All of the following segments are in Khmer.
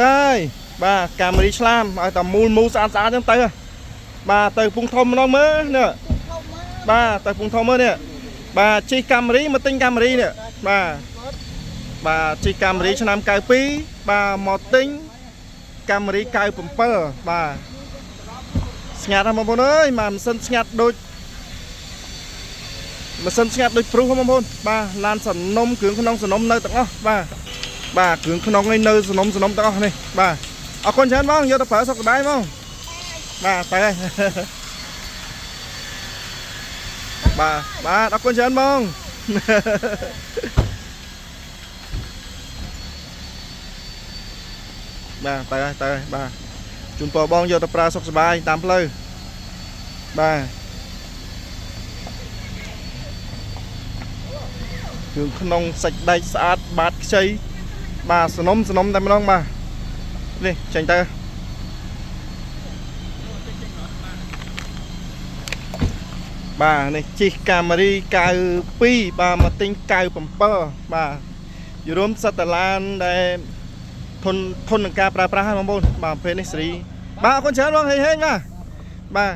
អើយបាទកាមេរីឆ្លាមឲ្យតែមូលមូលស្អាតស្អាតហ្នឹងទៅបាទទៅពងធំម្ដងមើលនេះបាទទៅពងធំមើលនេះបាទជិះកាមេរីមកទិញកាមេរីនេះបាទបាទជិះកាមេរីឆ្នាំ92បាទមកទិញកាមេរី97បាទស្ងាត់ណាស់បងប្អូនអើយបាទម៉ាស៊ីនស្ងាត់ដូចម៉ាស៊ីនស្ងាត់ដូចព្រុសហ្នឹងបងប្អូនបាទឡានសនំគ្រឿងក្នុងសនំនៅទាំងអស់បាទ បាទគ្រឿងក្នុងឯនៅសនំសនំទាំងអស់នេះបាទអរគុណច្រើនបងយកទៅប្រើសុខសប្បាយបងបាទទៅហើយបាទបាទអរគុណច្រើនបងបាទទៅហើយទៅហើយបាទជូនពរបងយកទៅប្រើសុខសប្បាយតាមផ្លូវបាទគ្រឿងក្នុងសាច់ដែកស្អាតបាតខ្ចី បាទសនំសនំតែម្ដងបាទនេះចេញទៅបាទនេះជិះកាមេរី92បាទមកទិញ97បាទយរួមសិតតឡានដែលធនធននឹងការប្រើប្រាស់ហ្នឹងបងប្អូនបាទប្រភេទនេះសេរីបាទអរគុណច្រើនបងហេងហេងបាទបាទ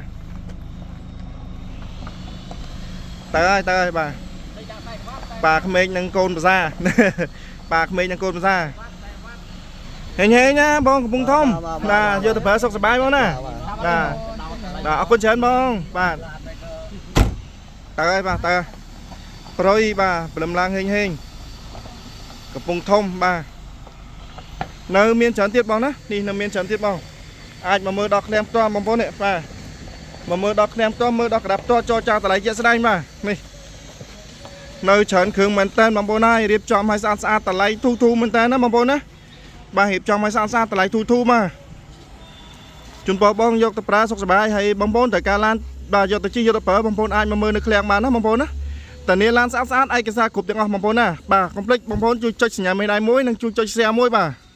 ទៅហើយទៅហើយបាទបាទក្មេកនិងកូនភាសា បាទក្មេកនិងកូនភាសាហេងហេងណាបងកំពុងធំបាទយកទៅប្រើសុខសប្បាយបងណាបាទបាទអរគុណច្រើនបងបាទទៅហើយបាទទៅហើយប្រុយបាទព្រលឹមឡើងហេងហេងកំពុងធំបាទនៅមានច្រើនទៀតបងណានេះនៅមានច្រើនទៀតបងអាចមកមើលដល់ឃ្លាំងផ្ទាល់បងប្អូននេះបាទមកមើលដល់ឃ្លាំងផ្ទាល់មើលដល់ក្តាប់ផ្ទាល់ចរចាតម្លៃជាក់ស្ដែងបាទនេះ នៅច្រើនគ្រឿងមែនតើបងប្អូនហើយរៀបចំឲ្យស្អាតស្អាតតម្លៃធូរធូរមែនតើណាបងប្អូនណាបាទរៀបចំឲ្យស្អាតស្អាតតម្លៃធូរធូរមកជូនពរបងយកទៅប្រើសុខសប្បាយហើយបងប្អូនត្រូវការឡានបាទយកទៅជិះយកទៅប្រើបងប្អូនអាចមកមើលនៅឃ្លាំងបានណាបងប្អូនណាតានីឡានស្អាតស្អាតឯកសារគ្រប់ទាំងអស់បងប្អូនណាបាទកុំភ្លេចបងប្អូនជួយចុចសញ្ញាមេដៃមួយនិងជួយចុច share មួយបាទ។